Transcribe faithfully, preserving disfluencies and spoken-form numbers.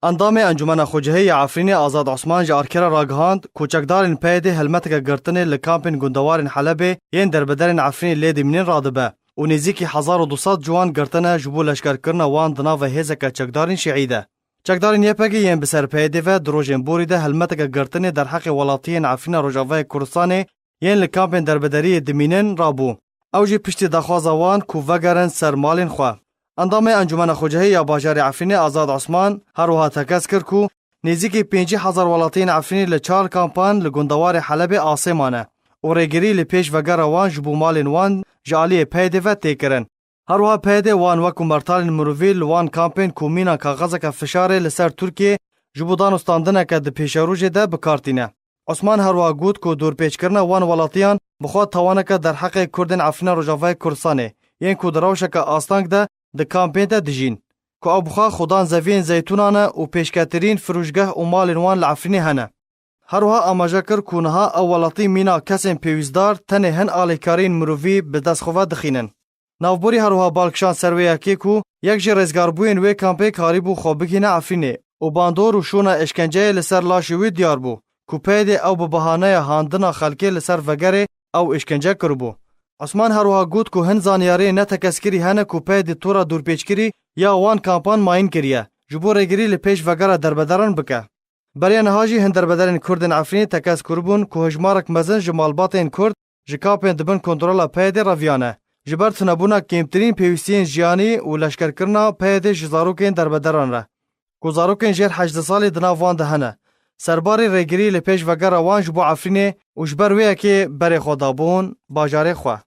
Endamê Encûmena Xwecihê ya Efrînê Azad Osman ji Arke re ragihand ku çekdarên P Y D'ê helmeteke girtinê li kampên gundewarên Helebê yên derbederên Efrînê lê dimînin radibe û nêzîkî hezar û du sed ciwan girtine ji bo leşkerkirina wan di nava hêzeke çekdarên şîî de. Çekdarên Y P G yên bi ser P Y D'ê ve di rojên borî de helmeteke girtinê derheqê welatiyên Efrîna Rojavayê Kurdistanê yên li kampên derbederiyê dimînin rabû. Ew jî piştî daxwaza wan ku vegerin ser malên xwe. Endamê Encûmena Xwecihê ya bajarê Efrînê Azad Osman her wiha tekez kir ku nêzîkî pêncî hezar welatiyên Efrînê li çar kampan li gundewarê Helebê asê mane û rêgirî li pêş vegera wan ji bo malên wan ji aliyê P Y D'ê ve tê kirin. Her wiha P Y D'ê wan wekû mertalên mirovî li wan kampên ku mîna kaxezeke fişarê li ser Tirkiyê ji bo danûstandineke di pêşerojê de bi kar tîne. Osman her wiha got ku dorpêçkirina wan welatiyan bi xwe tawaneke derheqê Kurdên Efrîna Rojavayê Kurdistanê yên ku di rewşeke asteng de di kampên de dijîn, ku ew bi xwe xudan zeviyên zeytûnan e û pêşketirîn firûşgeh û malên wan li Efrînê hene. Her wiha amaje kir ku niha ew welatî mîna kesên pêwîstdar tenê hin alîkariyên mirovî bi dest xwe ve dixînin. Navborî her wiha bal kişand ser wê yekê ku yek ji rêzgarbûyên wê kampê karîbû xwe bigihîne Efrînê û bandor û şûna êşkenceyê li ser laşê wî diyar bû ku P Y D'ê ew bi bahaneya handina xelkê li ser vegerê ew êşkence kiribû. Osman her wiha got ku hin zanyariyên netekeskirî hene ku P Y D'ê tora dorpêçkirî ya wan kampan mayîn kiriye, ji bo rêgirî li pêş vegera derbederan bike. Beriya niha jî hin derbederên Kurd ên Efrînê tekez kiribûn ku hejmarek mezin ji malbatên Kurd ji kampên di bin kontrola P Y D'ê reviyane. Ji ber tunebûna kêmtirîn pêwîstiyên jiyanî û leşkerkirina P Y D'ê ji zarokên derbederan re, ku zarokên jêr hejdeh salî di nav wan de hene, serbarî rêgirî li pêş vegera wan ji bo Efrînê û ji ber wê yekê berê xwe dabûn bajarê xwe.